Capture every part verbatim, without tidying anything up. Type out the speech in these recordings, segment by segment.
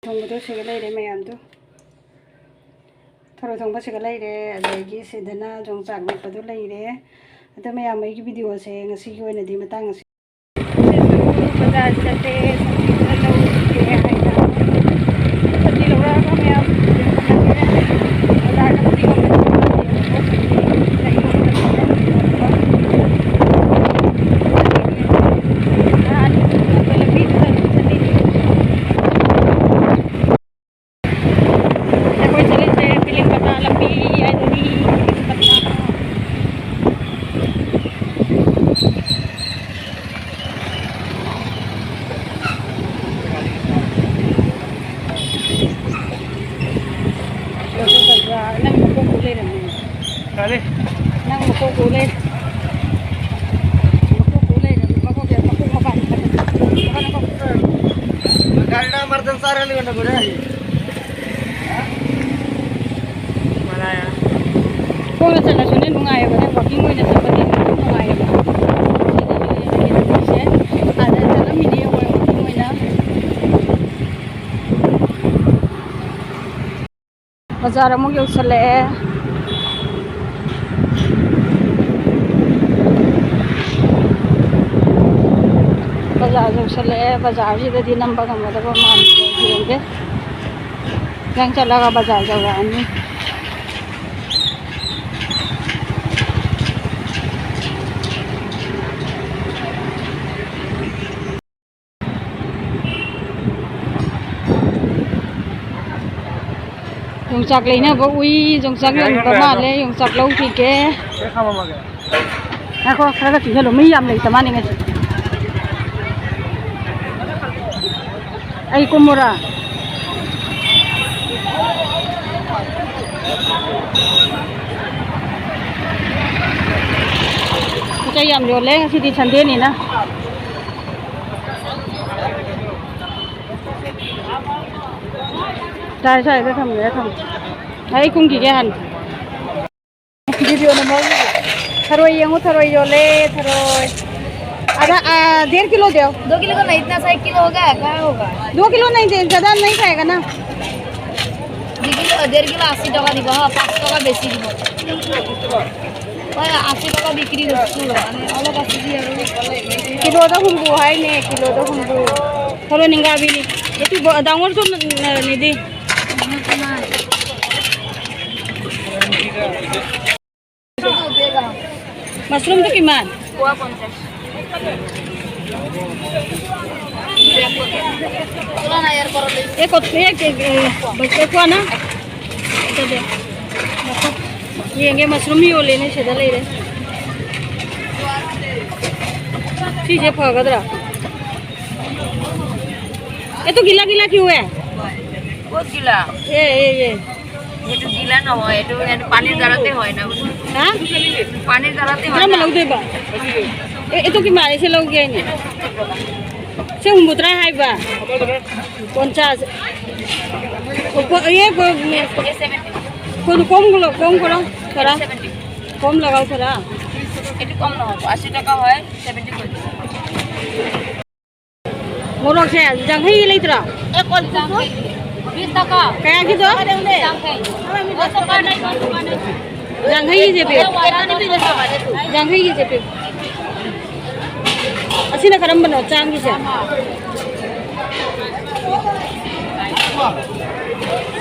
ꯊꯣꯡꯕꯗꯣ ꯁꯤꯒ ꯂꯩꯔꯦ ꯃꯌꯥꯝꯗꯣ꯫ ꯊꯔꯣꯏ ꯊꯣꯡꯕ ꯁꯤꯒ ꯂꯩꯔꯦ, ꯑꯗꯒꯤ ꯁꯤꯗꯅ ꯌꯣꯡꯆꯥꯛ ꯃꯦꯠꯄꯗꯣ ꯂꯩꯔꯦ꯫ ꯑꯗꯣ ꯃꯌꯥꯝ, ꯑꯩꯒꯤ ꯚꯤꯗꯤꯑꯣꯁꯦ ꯉꯁꯤꯒꯤ ꯑꯣꯏꯅꯗꯤ ꯃꯇꯥꯡ ꯑꯁꯤ꯫ ꯕꯖꯥꯔ ꯆꯠꯂꯦ, ꯁꯟꯊꯤ ꯈꯔ ꯂꯧꯔꯨꯒꯦ ꯍꯥꯏꯅ꯫ ꯁꯟꯊꯤ ꯂꯧꯔꯛꯑꯒ ꯃꯌꯥꯝ ꯕꯖꯥꯔꯗ ꯁꯟꯊꯤ ꯂꯧꯔꯨꯒꯦ꯫ ꯅꯍꯥꯟ ꯂꯝꯕꯤꯗꯨꯗ ꯁꯟꯊꯤ ꯑꯩꯈꯣꯏ ꯆꯠꯂꯤꯁꯦ ꯄꯤꯂꯤꯡ ꯄꯇꯥ ꯂꯝꯕꯤ ꯍꯥꯏꯗꯨꯅꯤ꯫ ꯅꯪ ꯃꯀꯣꯛ ꯎ ꯂꯩꯔꯝꯃꯦ꯫ ꯀꯔꯤ? ꯅꯪ ꯃꯀꯣꯛ ꯎ ꯂꯩꯔꯦ꯫ ꯃꯀꯣꯛ ꯎ ꯂꯩꯔꯦ꯫ ꯃꯀꯣꯛ, ꯃꯀꯣꯛ ꯃꯄꯥꯟ ꯊꯥꯗꯣꯛ-, ꯊꯥꯗꯣꯛ-, ꯒꯥꯔꯤꯗ emergency ꯔꯦꯜ ꯑꯣꯏꯅ ꯂꯣꯏꯔꯦ꯫ ꯈꯣꯡꯅ ꯆꯠꯂꯁꯨꯅꯦ ꯅꯨꯡꯉꯥꯏꯌꯦꯕꯅꯦ, walking ꯑꯣꯏꯅ ꯆꯠꯄꯗꯤ ꯑꯗꯨꯝ ꯅꯨꯡꯉꯥꯏꯌꯦꯕ꯫ ꯁꯤꯗꯒꯤ ꯑꯥꯗ ꯆꯠꯂꯝꯃꯤꯅꯦ ꯑꯩꯈꯣꯏ walking ꯑꯣꯏꯅ꯫ ꯕꯖꯥꯔ ꯑꯃꯨꯛ ꯌꯧꯁꯜꯂꯛꯑꯦ꯫ ꯕꯖꯥꯔ ꯌꯧꯁꯜꯂꯛꯑꯦ꯫ ꯕꯖꯥꯔꯁꯤꯗꯗꯤ ꯅꯝꯕ ꯉꯝꯒꯗꯕ ꯃꯥꯟꯗꯦ꯫ ꯌꯦꯡꯒꯦ꯫ ꯈꯤꯇꯪ ꯆꯠꯂꯒ ꯕꯖꯥꯔ ꯌꯧꯔꯛꯑꯅꯤ꯫ ꯌꯣꯡꯆꯥꯛ ꯂꯩꯅꯕ ꯎꯏ꯫ ꯌꯣꯡꯆꯥꯛ ꯌꯣꯟꯕ ꯃꯥꯜꯂꯦ꯫ ꯌꯣꯡꯆꯥꯛ ꯂꯧꯈꯤꯒꯦ꯫ ꯉꯥꯏꯈꯣ, ꯈꯔꯒ ꯆꯤꯡꯁꯤꯜꯂꯨ꯫ ꯃꯤ ꯌꯥꯝ ꯂꯩꯇ ꯃꯥꯜꯂꯦ ꯉꯁꯤ꯫ ꯑꯩ ꯀꯨꯝꯃꯨꯔꯥ? ꯄꯣꯠ ꯆꯩ ꯌꯥꯝ ꯌꯣꯜꯂꯦ ꯉꯁꯤꯗꯤ ꯁꯟꯗꯦꯅꯤꯅ꯫ ꯁꯥꯏ, ꯁꯥꯏꯗ ꯊꯝꯒꯦꯔꯥ ꯊꯝꯒꯦ꯫ ꯑꯩ ꯀꯨꯝꯈꯤꯒꯦ ꯍꯥꯟꯅ꯫ ꯚꯤꯗꯤꯑꯣ ꯅꯝꯍꯧꯔꯤꯁꯦ꯫ ꯊꯔꯣꯏ ꯌꯦꯡꯉꯨ, ꯊꯔꯣꯏ ꯌꯣꯜꯂꯦ, ꯊꯔꯣꯏ꯫ आधा, आ, डेढ़ किलो दो। दो किलो का नहीं, इतना सा एक किलो होगा, क्या होगा? दो किलो नहीं दे, ज़्यादा नहीं खाएगा ना। दो किलो, डेढ़ किलो अस्सी टका দিব, हाँ, पाँच टका बेसी দিব। হয়, আশী টকা বিক্ৰী কৰিছোঁ, মানে অলপ আছে যি আৰু। কিলো এটা সোনবো, হয় নে? কিলো এটা সোনবো। সৰু নিংগা আবি নি। এইটো ব-, ডাঙৰটো ন-, ন-, নিদি। মাছৰুমটো কিমান? পোৱা পঞ্চাশ। এই কত, এই, এই, এই, এই কোৱা না? এটা দে। ꯌꯦꯡꯒꯦ, ꯃꯁꯔꯨꯝ ꯌꯣꯜꯂꯦꯅꯦ ꯁꯤꯗ ꯂꯩꯔꯦ꯫ ꯁꯤꯁꯦ ꯐꯒꯗ꯭ꯔꯥ? ꯑꯦ, ꯇꯨ ꯒꯤꯂꯥ ꯒꯤꯂꯥ ꯀ꯭ꯌꯨ ꯍꯦ? ꯀꯣꯠ ꯒꯤꯂꯥ? ꯑꯦ, ꯑꯦ, ꯑꯦ꯫ এইটো গিলা নহয়, এইটো, এইটো পানীৰ দ্বাৰাতে হয় ন? ꯍꯥ? পানীৰ দ্বাৰাতে হয় ꯀꯔꯝꯕ না? ꯂꯧꯗꯣꯏꯕ? ꯑꯦ, এইটো ꯀꯤ ꯃꯥꯜꯂꯦ, ꯁꯤ ꯂꯧꯒꯦ ꯍꯥꯏꯅꯦ꯫ ꯁꯤ ꯍꯨꯝꯐꯨꯇꯔꯥ ꯍꯥꯏꯕ? ꯄꯟꯆꯥꯁ꯫ ꯀꯣ-, ꯑꯦ, ꯀꯣ-, ꯀꯣ-, ꯀꯣꯝ ꯂꯧ-, ꯀꯣꯝ ꯈꯔ, ꯈꯔ꯫ ꯀꯣꯝ ꯂꯧ ꯈꯔ꯫ এইটো কম নহ'ব, আশী টকা হয়, ছেভেণ্টি কৰি দিছোঁ। ꯃꯣꯔꯣꯛꯁꯦ ꯌꯥꯡꯈꯩꯒꯤ ꯂꯩꯇ꯭ꯔꯣ? ꯑꯦ, ꯀꯣꯟ ꯀꯨꯟꯊ꯭ꯔꯥ꯫ ꯀꯌꯥꯒꯤꯗꯣ? ꯌꯥꯡꯈꯩꯒꯤꯁꯦ ꯄꯤꯌꯨ꯫ ꯌꯥꯡꯈꯩꯒꯤꯁꯦ ꯄꯤꯌꯨ꯫ ꯑꯁꯤꯅ ꯀꯔꯝꯕꯅꯣ? ꯆꯥꯝꯒꯤꯁꯦ?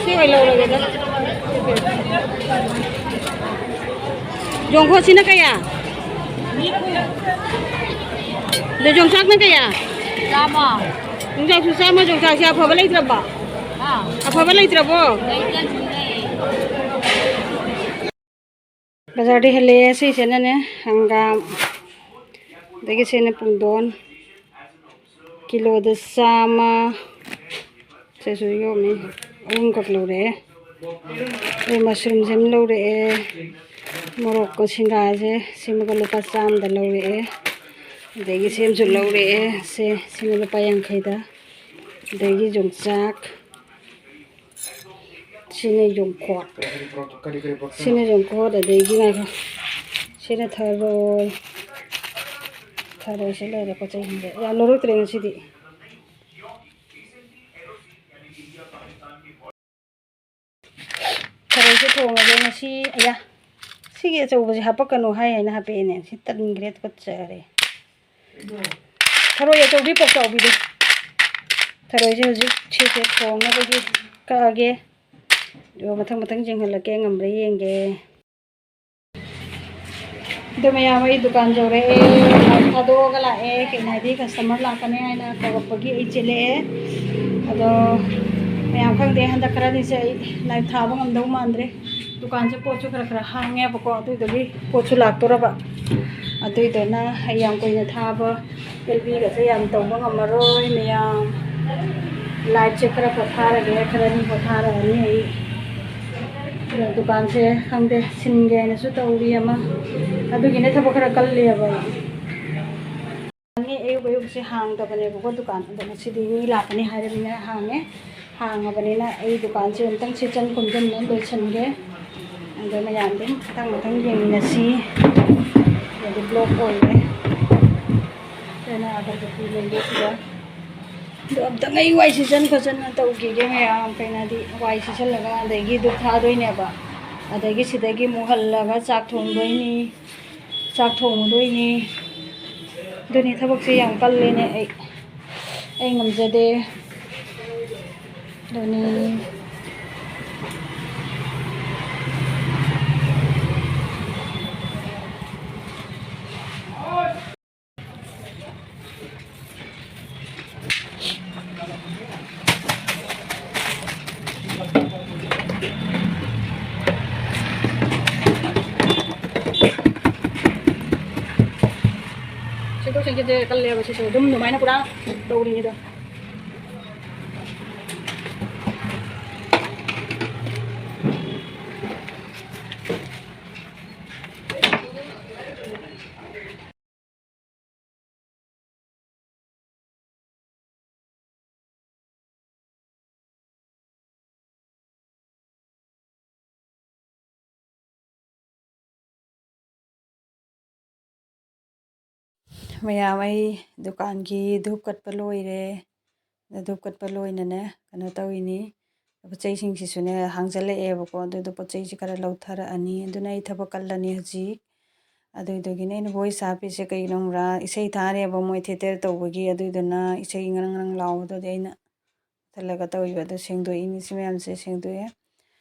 ꯁꯤ ꯑꯣꯏ ꯂꯧꯔꯒꯦꯗ꯫ ꯌꯣꯡꯈꯣꯠꯁꯤꯅ ꯀꯌꯥ? ꯑꯗꯣ ꯌꯣꯡꯆꯥꯛꯅ ꯀꯌꯥ? ꯆꯥꯝꯃ꯫ ꯌꯣꯡꯆꯥꯛꯁꯨ ꯆꯥꯝꯃ, ꯌꯣꯡꯆꯥꯛꯁꯦ ꯑꯐꯕ ꯂꯩꯇ꯭ꯔꯕꯣ? ꯍꯥ? ꯑꯐꯕ ꯂꯩꯇ꯭ꯔꯕꯣ? ꯂꯩꯇ꯭ꯔꯦ, ꯁꯨꯔꯦ꯫ ꯕꯖꯥꯔꯗꯩ ꯍꯜꯂꯛꯑꯦ꯫ ꯁꯤꯁꯤꯅꯅꯦ ꯍꯪꯒꯥꯝ, ꯑꯗꯒꯤ ꯁꯤꯅ ꯄꯨꯡꯗꯣꯟ, ꯀꯤꯂꯣꯗ ꯆꯥꯝꯃ꯫ ꯁꯤꯁꯨ ꯌꯣꯝꯃꯤ꯫ ꯑꯍꯨꯝꯈꯛ ꯂꯧꯔꯛꯑꯦ꯫ ꯑꯗꯩ ꯃꯁꯔꯨꯝꯁꯦ ꯑꯃ ꯂꯧꯔꯛꯑꯦ꯫ ꯃꯣꯔꯣꯛꯀ ꯁꯤꯡꯒꯥꯁꯦ ꯁꯤꯃꯒ ꯂꯨꯄꯥ ꯆꯥꯝꯃꯗ ꯂꯧꯔꯛꯑꯦ꯫ ꯑꯗꯒꯤ ꯁꯦꯝꯁꯨ ꯂꯧꯔꯛꯑꯦ꯫ ꯁꯦ, ꯁꯤꯅ ꯂꯨꯄꯥ ꯌꯥꯡꯈꯩꯗ꯫ ꯑꯗꯒꯤ ꯌꯣꯡꯆꯥꯛ꯫ ꯁꯤꯅ ꯌꯣꯡꯈꯣꯠ꯫ ꯁꯤꯅ ꯌꯣꯡꯈꯣꯠ, ꯑꯗꯒꯤ ꯉꯥꯏꯈꯣ꯫ ꯁꯤꯅ ꯊꯔꯣꯏ꯫ ꯊꯔꯣꯏꯁꯦ ꯂꯩꯔꯦ, ꯄꯣꯠ ꯆꯩꯁꯤꯡꯁꯦ ꯌꯥꯝ ꯂꯧꯔꯛꯇ꯭ꯔꯦ ꯉꯁꯤꯗꯤ꯫ ꯊꯔꯣꯏꯁꯦ ꯊꯣꯡꯉꯒꯦ ꯉꯁꯤ꯫ ꯑꯌꯥ, ꯁꯤꯒꯤ ꯑꯆꯧꯕꯁꯦ ꯍꯥꯄꯛꯀꯅꯨ ꯍꯥꯏ ꯍꯥꯏꯅ ꯍꯥꯄꯛꯑꯦꯅꯦ꯫ ꯁꯤ ꯇꯟꯈ꯭ꯔꯦ, ꯇꯨꯀꯠꯆꯔꯦ꯫ ꯊꯔꯣꯏ ꯑꯆꯧꯕꯤ ꯄꯣꯛꯆꯥꯎꯕꯤꯗꯣ꯫ ꯊꯔꯣꯏꯁꯦ ꯍꯧꯖꯤꯛ ꯁꯤꯁꯦ ꯊꯣꯡꯅꯕꯒꯤ ꯀꯛꯑꯒꯦ꯫ ꯑꯗꯨꯒ ꯃꯊꯪ ꯃꯊꯪ ꯌꯦꯡꯍꯜꯂꯛꯀꯦ, ꯉꯝꯕ꯭ꯔꯥ ꯌꯦꯡꯒꯦ꯫ ꯑꯗꯣ ꯃꯌꯥꯝ, ꯑꯩ ꯗꯨꯀꯥꯟ ꯌꯧꯔꯛꯑꯦ꯫ ꯂꯥꯏꯚ ꯊꯥꯗꯣꯛꯑꯒ ꯂꯥꯛꯑꯦ, ꯀꯩꯅꯣ ꯍꯥꯏꯗꯤ ꯀꯁꯇꯃꯔ ꯂꯥꯛꯀꯅꯤ ꯍꯥꯏꯅ ꯀꯧꯔꯛꯄꯒꯤ ꯑꯩ ꯆꯦꯜꯂꯛꯑꯦ꯫ ꯑꯗꯣ ꯃꯌꯥꯝ, ꯈꯪꯗꯦ, ꯍꯟꯗꯛ ꯈꯔꯅꯤꯁꯦ ꯑꯩ ꯂꯥꯏꯚ ꯊꯥꯕ ꯉꯝꯗꯧ ꯃꯥꯟꯗ꯭ꯔꯦ꯫ ꯗꯨꯀꯥꯟꯁꯦ ꯄꯣꯠꯁꯨ ꯈꯔ ꯈꯔ ꯍꯥꯡꯉꯦꯕꯀꯣ, ꯑꯗꯨꯗꯨꯒꯤ ꯄꯣꯠꯁꯨ ꯂꯥꯛꯇꯣꯔꯕ꯫ ꯑꯗꯨꯏꯗꯨꯅ ꯑꯩ ꯌꯥꯝ ꯀꯨꯏꯅ ꯊꯥꯕ, ꯑꯦꯜ ꯕꯤꯒꯁꯦ ꯌꯥꯝ ꯇꯧꯕ ꯉꯝꯃꯔꯣꯏ ꯃꯌꯥꯝ꯫ ꯂꯥꯏꯚꯁꯦ ꯈꯔ ꯄꯣꯊꯥꯔꯒꯦ, ꯈꯔꯅꯤ ꯄꯣꯊꯥꯔꯛꯑꯅꯤ ꯑꯩ꯫ ꯑꯗꯣ ꯗꯨꯀꯥꯟꯁꯦ ꯈꯪꯗꯦ, ꯁꯤꯟꯒꯦ ꯍꯥꯏꯅꯁꯨ ꯇꯧꯔꯤ ꯑꯃ, ꯑꯗꯨꯒꯤꯅꯦ ꯊꯕꯛ ꯈꯔ ꯀꯜꯂꯤꯑꯕ ꯑꯩ꯫ ꯑꯌꯨꯛ ꯑꯌꯨꯛꯁꯦ ꯍꯥꯡꯗꯕꯅꯦꯕꯀꯣ ꯗꯨꯀꯥꯟ, ꯑꯗꯣ ꯉꯁꯤꯗꯤ ꯃꯤ ꯂꯥꯛꯀꯅꯤ ꯍꯥꯏꯔꯕꯅꯤꯅ ꯍꯥꯡꯉꯦ꯫ ꯍꯥꯡꯉꯕꯅꯤꯅ ꯑꯩ ꯗꯨꯀꯥꯟꯁꯦ ꯑꯃꯨꯛꯇꯪ ꯁꯤꯠꯆꯟ ꯈꯣꯝꯖꯟꯅ ꯂꯣꯏꯁꯟꯒꯦ꯫ ꯑꯗꯣ ꯃꯌꯥꯝ ꯑꯗꯨꯝ ꯃꯊꯪ ꯃꯊꯪ ꯌꯦꯡꯃꯤꯟꯅꯁꯤ꯫ ꯑꯗꯨꯗꯤ ꯕ꯭ꯂꯣꯛ ꯑꯣꯏꯔꯦ꯫ ꯑꯗꯨꯅ ꯑꯒꯔꯕꯇꯤ ꯂꯩꯔꯦ ꯁꯤꯗ꯫ ꯑꯗꯣ ꯑꯝꯇꯪ ꯑꯩ ꯋꯥꯏ ꯁꯤꯠꯆꯟ ꯈꯣꯠꯆꯟꯅ ꯇꯧꯈꯤꯒꯦ ꯃꯌꯥꯝ꯫ ꯀꯩꯅꯣꯗꯤ ꯋꯥꯏ ꯁꯤꯠꯆꯜꯂꯒ ꯑꯗꯒꯤ ꯙꯨꯞ ꯊꯥꯗꯣꯏꯅꯦꯕ꯫ ꯑꯗꯒꯤ ꯁꯤꯗꯒꯤ ꯑꯃꯨꯛ ꯍꯜꯂꯒ ꯆꯥꯛ ꯊꯣꯡꯗꯣꯏꯅꯤ꯫ ꯆꯥꯛ ꯊꯣꯡꯉꯨꯗꯣꯏꯅꯤ꯫ ꯑꯗꯨꯅꯤ ꯊꯕꯛꯁꯦ ꯌꯥꯝ ꯀꯜꯂꯦꯅꯦ ꯑꯩ꯫ ꯑꯩ ꯉꯝꯖꯗꯦ꯫ ꯑꯗꯨꯅꯤ꯫ ꯁꯦꯡꯗꯣꯛ ꯁꯦꯡꯖꯤꯟꯁꯦ ꯀꯜꯂꯦꯕ ꯁꯤꯁꯨ꯫ ꯑꯗꯨꯝ ꯑꯗꯨꯃꯥꯏꯅ ꯄꯨꯔꯥ ꯇꯧꯔꯤꯅꯤꯗꯣ꯫ ꯃꯌꯥꯝ, ꯑꯩ ꯗꯨꯀꯥꯟꯒꯤ ꯙꯨꯞ ꯀꯠꯄ ꯂꯣꯏꯔꯦ꯫ ꯑꯗ ꯙꯨꯞ ꯀꯠꯄ ꯂꯣꯏꯅꯅꯦ, ꯀꯩꯅꯣ ꯇꯧꯔꯤꯅꯤ, ꯄꯣꯠ ꯆꯩꯁꯤꯡꯁꯤꯁꯨꯅꯦ ꯍꯥꯡꯖꯜꯂꯛꯑꯦꯕꯀꯣ꯫ ꯑꯗꯨꯗꯣ ꯄꯣꯠ ꯆꯩꯁꯤ ꯈꯔ ꯂꯧꯊꯔꯛꯑꯅꯤ꯫ ꯑꯗꯨꯅ ꯑꯩ ꯊꯕꯛ ꯀꯜꯂꯅꯤ ꯍꯧꯖꯤꯛ꯫ ꯑꯗꯨꯗꯨꯒꯤꯅꯦ ꯑꯩꯅ ꯚꯣꯏꯁ ꯍꯥꯞꯄꯤꯁꯦ꯫ ꯀꯩꯒꯤꯅꯣ ꯈꯪꯕ꯭ꯔꯥ? ꯏꯁꯩ ꯊꯥꯔꯦꯕ ꯃꯣꯏ ꯊꯤꯌꯦꯇꯔ ꯇꯧꯕꯒꯤ, ꯑꯗꯨꯗꯨꯅ ꯏꯁꯩ ꯉꯔꯪ ꯉꯔꯪ ꯂꯥꯎꯕꯗꯨꯗꯤ ꯑꯩꯅ ꯃꯨꯊꯠꯂꯒ ꯇꯧꯔꯤꯕ꯫ ꯑꯗꯨ ꯁꯦꯡꯗꯣꯛꯏꯅꯤ, ꯁꯤ ꯃꯌꯥꯝꯁꯦ ꯁꯦꯡꯗꯣꯛꯑꯦ꯫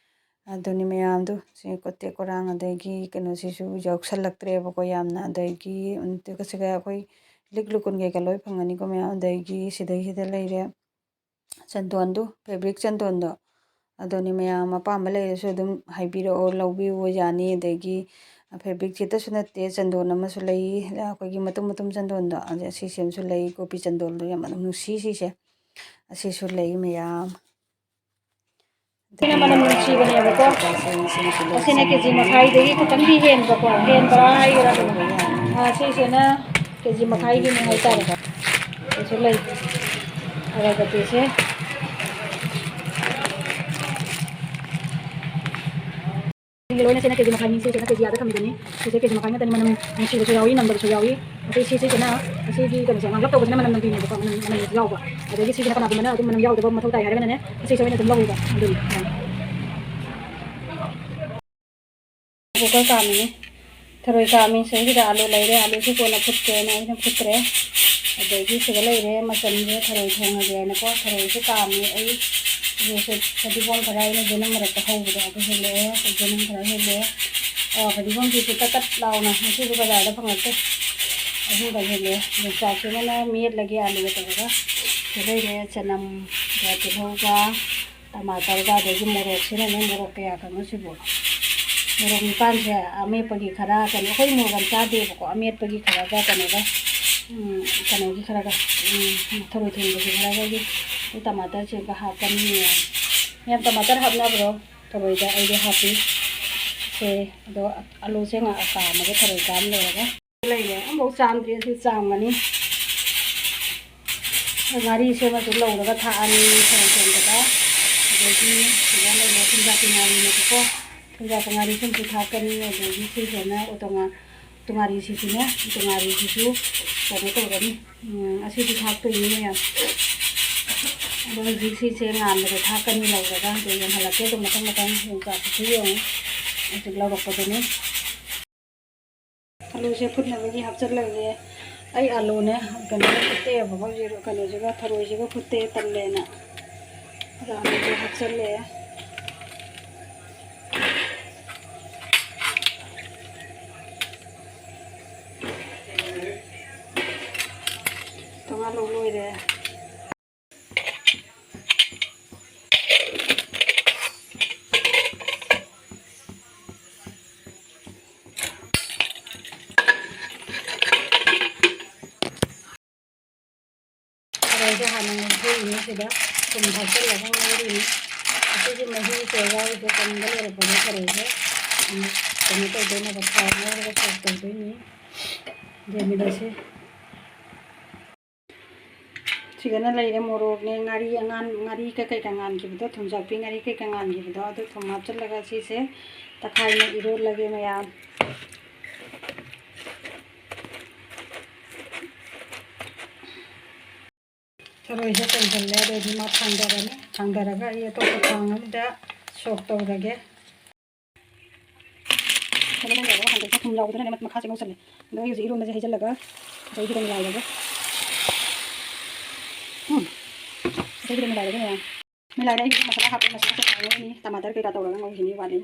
ꯑꯗꯨꯅꯤ ꯃꯌꯥꯝꯗꯨ, ꯁꯤ ꯀꯣꯇꯦꯛ ꯀꯣꯔꯥꯡ, ꯑꯗꯒꯤ ꯀꯩꯅꯣꯁꯤꯁꯨ ꯌꯥꯎꯁꯜꯂꯛꯇ꯭ꯔꯦꯕꯀꯣ ꯌꯥꯝꯅ꯫ ꯑꯗꯒꯤ ꯑꯗꯨꯒ ꯁꯤꯒ ꯑꯩꯈꯣꯏ ꯂꯤꯛ ꯂꯨꯀꯨꯟ ꯀꯩꯀꯥ ꯂꯣꯏ ꯐꯪꯒꯅꯤꯀꯣ ꯃꯌꯥꯝ꯫ ꯑꯗꯒꯤ ꯁꯤꯗꯩꯁꯤꯗ ꯂꯩꯔꯦ ꯆꯟꯗꯣꯟꯗꯨ, ꯐꯦꯕ꯭ꯔꯤꯛ ꯆꯟꯗꯣꯟꯗꯣ꯫ ꯑꯗꯨꯅꯤ ꯃꯌꯥꯝ ꯑꯄꯥꯝꯕ ꯂꯩꯔꯁꯨ ꯑꯗꯨꯝ ꯍꯥꯏꯕꯤꯔꯛꯑꯣ, ꯂꯧꯕꯤꯌꯨ ꯌꯥꯅꯤ꯫ ꯑꯗꯒꯤ ꯐꯦꯕ꯭ꯔꯤꯛ ꯈꯤꯇꯁꯨ ꯅꯠꯇꯦ, ꯆꯟꯗꯣꯟ ꯑꯃꯁꯨ ꯂꯩ, ꯑꯩꯈꯣꯏꯒꯤ ꯃꯇꯨꯝ ꯃꯇꯨꯝ ꯆꯟꯗꯣꯟꯗꯣ, ꯑꯗ ꯁꯤꯁꯦ ꯑꯃꯁꯨ ꯂꯩ, ꯒꯣꯄꯤ ꯆꯟꯗꯣꯟꯗꯣ ꯌꯥꯝ ꯅꯨꯡꯁꯤ ꯁꯤꯁꯦ꯫ ꯑꯁꯤꯁꯨ ꯂꯩ ꯃꯌꯥꯝ꯫ ꯁꯤꯅ ꯃꯅꯝ ꯅꯨꯡꯁꯤꯕꯅꯦꯕꯀꯣ꯫ ꯑꯁꯤꯅ ꯀꯦ ꯖꯤ ꯃꯈꯥꯏꯗꯒꯤ ꯈꯤꯇꯪꯗꯤ ꯍꯦꯟꯕꯀꯣ, ꯍꯦꯟꯕ꯭ꯔꯥ ꯍꯥꯏꯒꯦꯔꯥ ꯑꯗꯨꯝ꯫ ꯑꯥ, ꯁꯤꯁꯤꯅ ꯀꯦ ꯖꯤ ꯃꯈꯥꯏꯒꯤꯅꯤ ꯍꯥꯏꯇꯥꯔꯦ꯫ ꯁꯤꯁꯨ ꯂꯩ, ꯑꯒꯔꯕꯇꯤꯁꯦ꯫ ꯁꯤꯡꯒꯤ ꯂꯣꯏꯅ ꯁꯤꯅ ꯀꯦ ꯖꯤ ꯃꯈꯥꯏꯅꯤ, ꯁꯤꯁꯤꯅ ꯀꯦ ꯖꯤ ꯑꯥꯗ ꯊꯝꯈꯤꯗꯣꯏꯅꯤ꯫ ꯁꯤꯁꯦ ꯀꯦ ꯖꯤ ꯃꯈꯥꯏ ꯉꯥꯛꯇꯅꯤ, ꯃꯅꯝ ꯅꯨꯡꯁꯤꯕꯁꯨ ꯌꯥꯎꯏ, ꯅꯝꯗꯕꯁꯨ ꯌꯥꯎꯏ꯫ ꯑꯗꯩ ꯁꯤꯁꯤꯁꯤꯅ, ꯑꯁꯤꯒꯤ ꯀꯩꯅꯣꯁꯦ, ꯉꯥꯡꯂꯞ ꯇꯧꯕꯁꯤꯅ ꯃꯅꯝ ꯅꯝꯕꯤꯅꯦꯕꯀꯣ, ꯃꯅꯝ, ꯃꯅꯝ ꯌꯥꯎꯕ꯫ ꯑꯗꯒꯤ ꯁꯤꯁꯤꯅ ꯀꯅꯥꯒꯨꯝꯕꯅ ꯑꯗꯨꯝ ꯃꯅꯝ ꯌꯥꯎꯗꯕ ꯃꯊꯧ ꯇꯥꯏ ꯍꯥꯏꯔꯒꯅꯅꯦ, ꯑꯁꯤꯁꯦ ꯑꯣꯏꯅ ꯑꯗꯨꯝ ꯂꯧꯕꯤꯕ꯫ ꯑꯗꯨꯅꯤ꯫ ꯀꯨꯀꯔ ꯀꯥꯝꯃꯤꯅꯤ꯫ ꯊꯔꯣꯏ ꯀꯥꯝꯃꯤ꯫ ꯁꯤꯗꯩꯁꯤꯗ ꯑꯥꯂꯨ ꯂꯩꯔꯦ, ꯑꯥꯂꯨꯁꯤ ꯀꯣꯟꯅ ꯐꯨꯠꯀꯦꯅ ꯑꯩꯅ ꯐꯨꯠꯇ꯭ꯔꯦ꯫ ꯑꯗꯒꯤ ꯁꯤꯗ ꯂꯩꯔꯦ ꯃꯆꯜꯁꯦ, ꯊꯔꯣꯏ ꯊꯣꯡꯉꯒꯦ ꯍꯥꯏꯅꯀꯣ꯫ ꯊꯔꯣꯏꯁꯦ ꯀꯥꯝꯃꯤ ꯑꯩ꯫ ꯑꯗꯨꯁꯨ ꯐꯗꯤꯒꯣꯝ ꯈꯔ ꯑꯩꯅ ꯌꯦꯅꯝ ꯃꯔꯛꯇ ꯍꯧꯕꯗꯣ ꯑꯗꯨ ꯍꯦꯜꯂꯛꯑꯦ, ꯌꯦꯅꯝ ꯈꯔ ꯍꯦꯜꯂꯦ꯫ ꯑꯣ, ꯐꯗꯤꯒꯣꯝꯁꯤꯁꯨ ꯇꯠ ꯇꯠ ꯂꯥꯎꯅ ꯉꯁꯤꯗꯤ ꯕꯖꯥꯔꯗ ꯐꯪꯉꯛꯇꯦ꯫ ꯑꯍꯨꯝꯈꯛ ꯍꯦꯜꯂꯦ꯫ ꯌꯣꯡꯆꯥꯛꯁꯤꯃꯅ ꯃꯦꯠꯂꯒꯦ ꯑꯥꯂꯨꯒ ꯇꯧꯔꯒ꯫ ꯁꯤꯗ ꯂꯩꯔꯦ ꯆꯅꯝꯒ, ꯇꯤꯜꯍꯧꯒ, ꯇꯃꯥꯇꯔꯒ, ꯑꯗꯒꯤ ꯃꯣꯔꯣꯛꯁꯤꯅꯅꯦ, ꯃꯣꯔꯣꯛ ꯀꯌꯥ ꯀꯩꯅꯣ ꯁꯤꯕꯨ? ꯃꯣꯔꯣꯛ ꯅꯤꯄꯥꯟꯁꯦ, ꯑꯃꯦꯠꯄꯒꯤ ꯈꯔ, ꯀꯩꯅꯣ, ꯑꯩꯈꯣꯏ ꯃꯣꯔꯣꯛ ꯌꯥꯝ ꯆꯥꯗꯦꯕꯀꯣ, ꯑꯃꯦꯠꯄꯒꯤ ꯈꯔꯒ ꯀꯩꯅꯣꯒ, ꯎꯝ, ꯀꯩꯅꯣꯒꯤ ꯈꯔꯒ, ꯎꯝ, ꯊꯔꯣꯏ ꯊꯣꯡꯕꯒꯤ ꯈꯔꯒ, ꯑꯗꯒꯤ ꯇꯃꯥꯇꯔꯁꯤꯒ ꯍꯥꯞꯀꯅꯤ꯫ ꯃꯌꯥꯝ ꯇꯃꯥꯇꯔ ꯍꯥꯞꯅꯕ꯭ꯔꯣ ꯊꯔꯣꯏꯗ? ꯑꯩꯗꯤ ꯍꯥꯞꯄꯤ꯫ ꯁꯦ, ꯑꯗꯣ ꯑꯂꯨꯁꯦ ꯉꯥꯏꯍꯥꯛ ꯀꯥꯝꯃꯒ, ꯊꯔꯣꯏ ꯀꯥꯝ ꯂꯣꯏꯔꯒ꯫ ꯂꯩꯔꯦ, ꯑꯃꯐꯥꯎ ꯆꯥꯝꯗ꯭ꯔꯤ, ꯑꯁꯤ ꯆꯥꯝꯒꯅꯤ꯫ ꯉꯥꯔꯤꯁꯦ ꯑꯃꯁꯨ ꯂꯧꯔꯒ ꯊꯥꯛꯑꯅꯤ, ꯊꯔꯣꯏ ꯊꯣꯡꯕꯗ꯫ ꯑꯗꯒꯤ ꯁꯤꯗ ꯂꯩꯔꯦ ꯊꯨꯝꯖꯥꯛꯀꯤ ꯉꯥꯔꯤꯅꯦꯕꯀꯣ, ꯊꯨꯝꯖꯥꯛꯀꯤ ꯉꯥꯔꯤꯁꯤꯃꯁꯨ ꯊꯥꯛꯀꯅꯤ꯫ ꯑꯗꯒꯤ ꯁꯤꯁꯤꯅ ꯎꯇꯣꯡꯉꯥ-, ꯎꯇꯣꯡꯉꯥꯔꯤꯁꯤꯁꯨꯅꯦ, ꯎꯇꯣꯡꯉꯥꯔꯤꯁꯤꯁꯨ ꯀꯩꯅꯣ ꯇꯧꯔꯅꯤ꯫ ꯎꯝ, ꯑꯁꯤꯗꯤ ꯊꯥꯛꯇꯣꯏꯅꯤ ꯃꯌꯥꯝ꯫ ꯑꯗꯣ ꯍꯧꯖꯤꯛ ꯁꯤꯁꯦ ꯉꯥꯟꯕꯗ ꯊꯥꯛꯀꯅꯤ ꯂꯧꯔꯒ, ꯑꯗꯨ ꯌꯦꯡꯍꯜꯂꯛꯀꯦ꯫ ꯑꯗꯨꯝ ꯃꯊꯪ ꯃꯊꯪ ꯌꯣꯡꯆꯥꯛꯁꯤꯁꯨ ꯌꯦꯡꯉꯨ꯫ ꯍꯧꯖꯤꯛ ꯂꯧꯔꯛꯄꯗꯅꯦ꯫ ꯑꯂꯨꯁꯦ ꯐꯨꯠꯅꯕꯒꯤ ꯍꯥꯞꯆꯤꯜꯂꯒꯦ꯫ ꯑꯩ ꯑꯂꯨꯅꯦ ꯀꯩꯅꯣꯒ ꯐꯨꯠꯇꯦꯕꯀꯣ, ꯀꯩꯅꯣꯁꯤꯒ, ꯊꯔꯣꯏꯁꯤꯒ ꯐꯨꯠꯇꯦ, ꯇꯜꯂꯦꯅ꯫ ꯑꯗꯣ ꯑꯂꯨꯁꯦ ꯍꯥꯞꯆꯤꯜꯂꯦ꯫ ꯇꯣꯉꯥꯟ ꯂꯧ ꯂꯣꯏꯔꯦ꯫ ꯊꯔꯣꯏꯁꯦ ꯍꯥꯟꯅ ꯉꯧꯊꯣꯛꯏꯅꯦ ꯁꯤꯗ꯫ ꯊꯨꯝ ꯊꯥꯛꯆꯜꯂꯒ ꯉꯧꯔꯤꯅꯤ꯫ ꯑꯁꯤꯒꯤ ꯃꯍꯤꯁꯦ ꯌꯥꯎꯔꯤꯁꯦ ꯀꯪꯕ ꯂꯣꯏꯔꯛꯄꯗ ꯊꯔꯣꯏꯁꯦ ꯑꯃꯨꯛ ꯀꯩꯅꯣ ꯇꯧꯗꯣꯏꯅꯦꯕ, ꯊꯥꯎ ꯉꯧꯔꯒ ꯁꯣꯛ ꯇꯧꯗꯣꯏꯅꯤ꯫ ꯌꯦꯡꯃꯤꯟꯅꯁꯤ꯫ ꯁꯤꯗꯅ ꯂꯩꯔꯦ ꯃꯣꯔꯣꯛꯅꯦ, ꯉꯥꯔꯤ ꯑꯉꯥꯟ-, ꯉꯥꯔꯤ ꯀꯩꯀꯩꯒ ꯉꯥꯟꯈꯤꯕꯗꯣ, ꯊꯨꯝꯖꯥꯛꯄꯤ ꯉꯥꯔꯤ ꯀꯩꯀꯩ ꯉꯥꯟꯈꯤꯕꯗꯣ, ꯑꯗꯨ ꯊꯨꯝ ꯍꯥꯞꯆꯤꯜꯂꯒ ꯁꯤꯁꯦ ꯇꯛꯈꯥꯏꯅ ꯏꯔꯣꯜꯂꯒꯦ ꯃꯌꯥꯝ꯫ ꯊꯔꯣꯏꯁꯦ ꯀꯪꯁꯤꯜꯂꯦ, ꯑꯗꯩꯗꯤ ꯃꯥ ꯊꯥꯡꯗꯔꯅꯤ꯫ ꯊꯥꯡꯗꯔꯒ ꯑꯩ ꯑꯇꯣꯞꯄ ꯈꯥꯡ ꯑꯃꯗ ꯁꯣꯛ ꯇꯧꯔꯒꯦ꯫ ꯐꯖꯅ ꯂꯩꯔꯒ ꯍꯟꯗꯣꯛꯄ ꯊꯨꯝ ꯌꯥꯎꯕꯗꯨꯅꯅꯦ ꯃꯈꯥꯁꯦ ꯉꯧꯁꯜꯂꯦ꯫ ꯑꯗꯣ ꯑꯩ ꯍꯧꯖꯤꯛ ꯏꯔꯣꯟꯕꯁꯦ ꯍꯩꯖꯤꯜꯂꯒ ꯉꯁꯥꯏꯒꯤꯗꯣ ꯃꯤꯂꯥꯏꯔꯒ, ꯎꯝ, ꯉꯁꯥꯏꯒꯤꯗꯣ ꯃꯤꯂꯥꯏꯔꯒ ꯃꯌꯥꯝ꯫ ꯃꯤꯂꯥꯏꯔ ꯑꯩ ꯍꯧꯖꯤꯛ ꯃꯁꯥꯂꯥ ꯍꯥꯞꯄꯦ꯫ ꯃꯁꯥꯂꯥꯁꯦ ꯉꯧꯔꯅꯤ꯫ ꯇꯃꯥꯇꯔ ꯀꯩꯀꯥ ꯇꯧꯔꯒ ꯉꯧꯈꯤꯅꯤ ꯋꯥꯠꯂꯤ꯫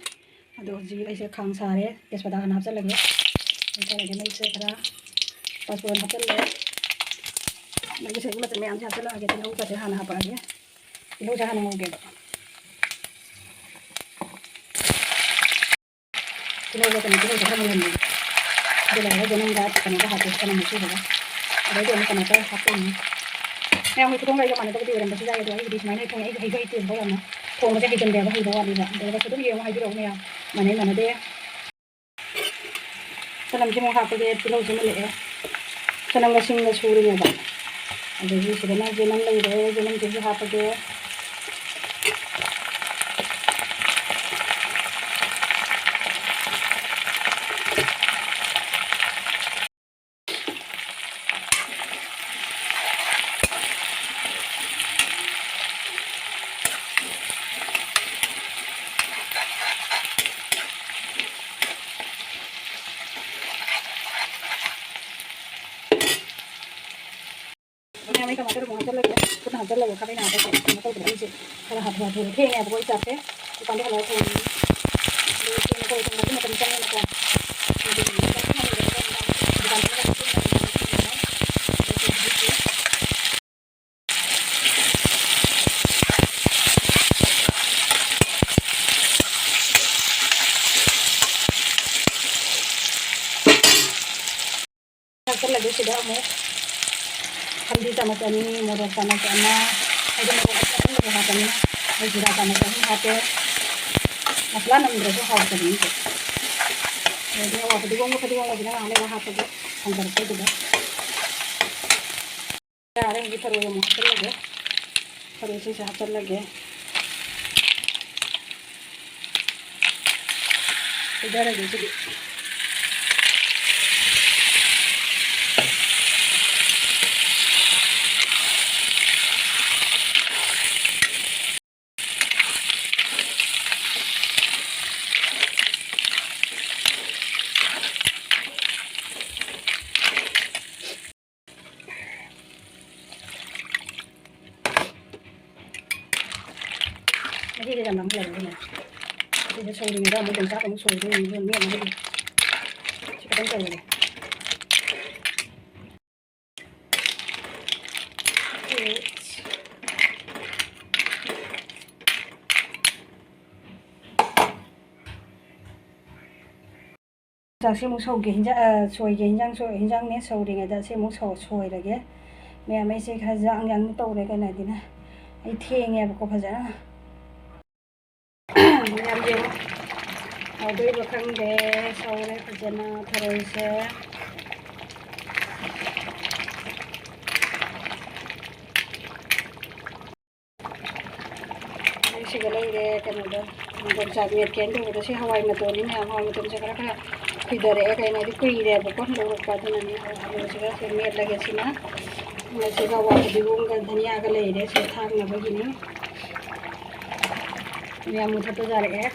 ꯑꯗꯣ ꯍꯧꯖꯤꯛ ꯑꯩꯁꯦ ꯈꯥꯡ ꯁꯥꯔꯦ꯫ ꯇꯦꯖꯄꯇꯥ ꯍꯥꯟꯅ ꯍꯥꯞꯆꯜꯂꯒꯦ꯫ ꯍꯥꯞꯆꯜꯂꯒꯦ ꯃꯩꯁꯦ ꯈꯔ꯫ ꯄꯥꯁꯄꯣꯔꯟ ꯍꯥꯞꯆꯜꯂꯦ꯫ ꯑꯗꯒꯤ ꯉꯁꯥꯏꯒꯤ ꯃꯆꯜ ꯃꯌꯥꯝꯁꯦ ꯍꯥꯞꯆꯜꯂꯛꯑꯒꯦ꯫ ꯇꯤꯜꯍꯧꯒꯁꯦ ꯍꯥꯟꯅ ꯍꯥꯞꯄꯛꯑꯒꯦ꯫ ꯇꯤꯜꯍꯧꯁꯦ ꯍꯥꯟꯅ ꯉꯧꯒꯦꯕ꯫ ꯇꯤꯜꯍꯧꯒ ꯀꯩꯅꯣ, ꯇꯤꯜꯍꯧꯁꯦ ꯈꯔ ꯃꯨꯜꯍꯟꯒꯦ꯫ ꯑꯗꯨ ꯂꯣꯏꯔꯒ ꯆꯅꯝꯒ ꯀꯩꯅꯣꯒ ꯍꯥꯞꯄꯦ, ꯆꯅꯝ ꯑꯁꯨꯕꯒ꯫ ꯑꯗꯩꯗꯤ ꯑꯃꯨꯛ ꯀꯩꯅꯣ ꯇꯧꯔ ꯍꯥꯞꯇꯣꯏꯅꯤ꯫ ꯃꯌꯥꯝꯒꯤ ꯈꯨꯊꯣꯡꯒ ꯑꯩꯒ ꯃꯥꯟꯅꯗꯕꯗꯤ ꯑꯣꯏꯔꯝꯕꯁꯨ ꯌꯥꯏ, ꯑꯗꯣ ꯑꯩꯒꯤꯗꯤ ꯁꯨꯃꯥꯏꯅ ꯍꯦꯛ ꯊꯣꯡꯉꯦ꯫ ꯑꯩꯁꯨ ꯍꯩꯁꯨ ꯍꯩꯇꯦꯕꯀꯣ ꯌꯥꯝꯅ꯫ ꯊꯣꯡꯕꯁꯦ ꯍꯩꯒꯟꯗꯦꯕ, ꯍꯩꯕ ꯋꯥꯠꯂꯤꯕ꯫ ꯑꯗꯨ ꯑꯣꯏꯔꯒꯁꯨ ꯑꯗꯨꯝ ꯌꯦꯡꯉꯣ, ꯍꯥꯏꯕꯤꯔꯛꯑꯣ ꯃꯌꯥꯝ꯫ ꯃꯥꯟꯅꯩ ꯃꯥꯟꯅꯗꯦ꯫ ꯆꯅꯝꯁꯤꯃꯨꯛ ꯍꯥꯞꯄꯒꯦ, ꯇꯤꯜꯍꯧꯁꯤ ꯃꯨꯜꯂꯛꯑꯦ꯫ ꯆꯅꯝꯒ ꯁꯤꯡꯒ ꯁꯨꯔꯤꯅꯦꯕ꯫ ꯑꯗꯒꯤ ꯁꯤꯗꯅ ꯆꯦꯅꯝ ꯂꯩꯔꯦ, ꯆꯦꯅꯝꯁꯤꯁꯨ ꯍꯥꯞꯄꯒꯦ꯫ ꯆꯠꯂꯒ ꯈꯥꯕꯩ ꯅꯥꯕꯁꯦ ꯀꯩꯅꯣ ꯇꯧꯗꯅ ꯑꯩꯁꯦ ꯈꯔ ꯍꯥꯊꯨ ꯍꯥꯊꯨ ꯊꯦꯡꯉꯦꯕꯀꯣ ꯑꯩ ꯆꯥꯛꯁꯦ꯫ ꯗꯨꯀꯥꯟꯗ ꯍꯜꯂꯛꯑ ꯊꯣꯡꯉꯤ꯫ ꯑꯗꯨꯒ ꯊꯦꯡꯅ ꯇꯧꯔꯦ, ꯊꯣꯡꯕꯗꯤ ꯃꯇꯝ ꯆꯪꯉꯦꯅꯀꯣ꯫ ꯑꯗꯨꯒꯤ ꯗꯨꯀꯥꯟꯗ ꯍꯜꯂꯛꯑ ꯊꯣꯡꯉꯤ꯫ ꯍꯥꯞꯆꯤꯜꯂꯒꯦ ꯁꯤꯗ ꯑꯃꯨꯛ ꯍꯜꯗꯤ ꯆꯥꯃꯁ ꯑꯅꯤ, ꯃꯣꯔꯣꯛ ꯆꯥꯃꯁ ꯑꯃ, ꯍꯥꯏꯗꯤ ꯃꯣꯔꯣꯛ ꯑꯁꯨꯕ ꯑꯀꯪꯕꯁꯨ ꯍꯥꯞꯄꯅꯤꯅ ꯑꯩ ꯖꯤꯔꯥ ꯆꯥꯃꯁ ꯑꯍꯨꯝ ꯍꯥꯞꯄꯦ꯫ ꯃꯁꯂꯥ ꯅꯝꯗ꯭ꯔꯁꯨ ꯍꯥꯎꯕꯅꯤ꯫ ꯑꯗꯒꯤ ꯑꯋꯥ ꯐꯗꯤꯒꯣꯝꯒ ꯐꯗꯤꯒꯣꯝꯒꯁꯤꯅ ꯉꯥꯏꯍꯥꯛ ꯂꯩꯔꯒ ꯍꯥꯞꯄꯒꯦ, ꯊꯥꯡꯗꯔꯛꯄꯩꯗꯨꯗ꯫ ꯌꯥꯔꯦ, ꯍꯧꯖꯤꯛ ꯊꯔꯣꯏ ꯑꯃꯨꯛ ꯍꯥꯞꯆꯤꯜꯂꯒꯦ꯫ ꯊꯔꯣꯏꯁꯤꯡꯁꯦ ꯍꯥꯞꯆꯤꯜꯂꯒꯦ꯫ ꯍꯩꯊꯔꯒꯦ ꯁꯤꯗꯤ꯫ ꯃꯍꯤꯒ ꯌꯥꯝ ꯂꯥꯡꯁꯤꯜꯂꯛꯑꯦ ꯑꯗꯨꯅ꯫ ꯑꯁꯤꯗ ꯁꯧꯔꯤꯉꯩꯗ ꯑꯃꯨꯛ ꯌꯣꯡꯆꯥꯛ ꯑꯃꯨꯛ ꯁꯣꯏꯗꯣꯏꯅꯤ, ꯑꯗꯨꯅ ꯃꯤ ꯑꯃꯒꯤꯗꯤ ꯁꯤ ꯈꯛꯇꯪ ꯇꯧꯔꯒꯦ꯫ ꯆꯥꯛꯁꯤ ꯑꯃꯨꯛ ꯁꯧꯒꯦ, ꯍꯤꯟꯖꯥꯡ, ꯑ, ꯁꯣꯏꯒꯦ, ꯍꯤꯟꯖꯥꯡ ꯁꯣꯏ-, ꯍꯤꯟꯖꯥꯡꯅꯦ ꯁꯧꯔꯤꯉꯩꯗ ꯁꯤ ꯑꯃꯨꯛ ꯁꯧ-, ꯁꯣꯏꯔꯒꯦ꯫ ꯃꯌꯥꯝ ꯑꯩꯁꯦ ꯈꯔ ꯌꯥꯡ ꯌꯥꯡꯅ ꯇꯧꯔꯦ, ꯀꯩꯅꯣ ꯍꯥꯏꯗꯤꯅꯦ, ꯑꯩ ꯊꯦꯡꯉꯦꯕꯀꯣ ꯐꯖꯅ꯫ ꯃꯌꯥꯝ ꯌꯦꯡꯉꯣ꯫ ꯍꯥꯎꯗꯣꯏꯕ ꯈꯪꯗꯦ, ꯁꯧꯔꯦ ꯐꯖꯅ ꯊꯔꯣꯏꯁꯦ꯫ ꯑꯩ ꯁꯤꯗ ꯂꯩꯔꯦ ꯀꯩꯅꯣꯗꯣ, ꯌꯣꯡꯆꯥꯛ ꯃꯦꯠꯀꯦꯅ ꯇꯧꯕꯗꯣ, ꯁꯤ ꯍꯋꯥꯏ ꯃꯇꯣꯟꯅꯤ ꯃꯌꯥꯝ, ꯍꯋꯥꯏ ꯃꯇꯣꯟꯁꯦ ꯈꯔ ꯈꯔ ꯈꯨꯏꯊꯔꯛꯑꯦ, ꯀꯩꯅꯣ ꯍꯥꯏꯗꯤ ꯀꯨꯏꯔꯦꯕꯀꯣ ꯂꯧꯔꯛꯄ, ꯑꯗꯨꯅꯅꯦ꯫ ꯑꯂꯨꯁꯤꯒ ꯁꯤ ꯃꯦꯠꯂꯒꯦ ꯁꯤꯅ, ꯑꯗꯨꯒ ꯋꯥ ꯐꯗꯤꯒꯣꯝꯒ ꯙꯅꯤꯌꯥꯒ ꯂꯩꯔꯦ ꯁꯤ ꯊꯥꯛꯅꯕꯒꯤꯅꯤ꯫ ꯃꯌꯥꯝ ꯃꯨꯊꯠꯄ ꯌꯥꯔꯛꯑꯦ꯫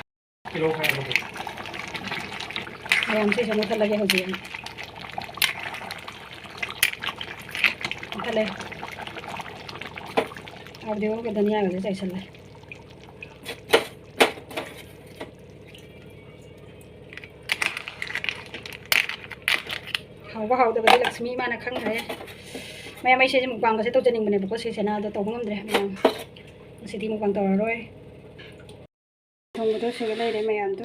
ꯃꯌꯥꯝ ꯁꯤꯁꯦ ꯃꯨꯊꯠꯂꯒꯦ ꯍꯧꯖꯤꯛ ꯑꯩ꯫ ꯃꯨꯊꯠꯂꯦ꯫ ꯑꯥꯎꯗꯤꯑꯣꯒ ꯙꯅꯤꯌꯥꯒꯁꯦ ꯆꯥꯏꯁꯜꯂꯦ꯫ ꯍꯥꯎꯕ ꯍꯥꯎꯗꯕꯗꯤ ꯂꯛꯁꯃꯤ ꯏꯃꯥꯅ ꯈꯪꯈ꯭ꯔꯦ꯫ ꯃꯌꯥꯝ, ꯑꯩꯁꯦ ꯃꯨꯛꯕꯥꯡꯒꯁꯦ ꯇꯧꯖꯅꯤꯡꯕꯅꯦꯕꯀꯣ, ꯁꯤꯁꯦꯅ, ꯑꯗꯣ ꯇꯧꯕ ꯉꯝꯗ꯭ꯔꯦ ꯃꯌꯥꯝ꯫ ꯉꯁꯤꯗꯤ ꯃꯨꯛꯕꯥꯡ ꯇꯧꯔꯔꯣꯏ꯫ ꯊꯣꯡꯕꯗꯣ ꯁꯤꯒ ꯂꯩꯔꯦ ꯃꯌꯥꯝꯗꯣ꯫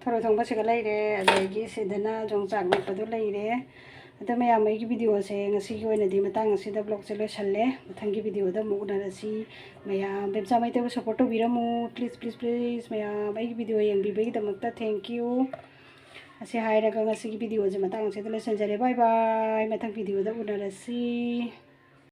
ꯊꯔꯣꯏ ꯊꯣꯡꯕ ꯁꯤꯒ ꯂꯩꯔꯦ, ꯑꯗꯒꯤ ꯁꯤꯗꯅ ꯌꯣꯡꯆꯥꯛ ꯃꯦꯠꯄꯗꯣ ꯂꯩꯔꯦ꯫ ꯑꯗꯣ ꯃꯌꯥꯝ, ꯑꯩꯒꯤ ꯚꯤꯗꯤꯑꯣꯁꯦ ꯉꯁꯤꯒꯤ ꯑꯣꯏꯅꯗꯤ ꯃꯇꯥꯡ ꯑꯁꯤꯗ ꯕ꯭ꯂꯣꯒꯁꯦ ꯂꯣꯏꯁꯜꯂꯦ꯫ ꯃꯊꯪꯒꯤ ꯚꯤꯗꯤꯑꯣꯗ ꯑꯃꯨꯛ ꯎꯅꯔꯁꯤ꯫ ꯃꯌꯥꯝ, ꯕꯦꯝꯆꯥ ꯃꯩꯇꯩꯕꯨ ꯁꯞꯄꯣꯔꯠ ꯇꯧꯕꯤꯔꯝꯃꯨ꯫ Please, please, please. ꯃꯌꯥꯝ, ꯑꯩꯒꯤ ꯚꯤꯗꯤꯑꯣ ꯌꯦꯡꯕꯤꯕꯒꯤꯗꯃꯛꯇ thank you꯫ ꯑꯁꯤ ꯍꯥꯏꯔꯒ ꯉꯁꯤꯒꯤ ꯚꯤꯗꯤꯑꯣꯁꯦ ꯃꯇꯥꯡ ꯑꯁꯤꯗ ꯂꯣꯏꯁꯤꯟꯖꯔꯦ꯫ ꯕꯥꯏ ꯕꯥꯏ꯫ ꯃꯊꯪ ꯚꯤꯗꯤꯑꯣꯗ ꯎꯅꯔꯁꯤ꯫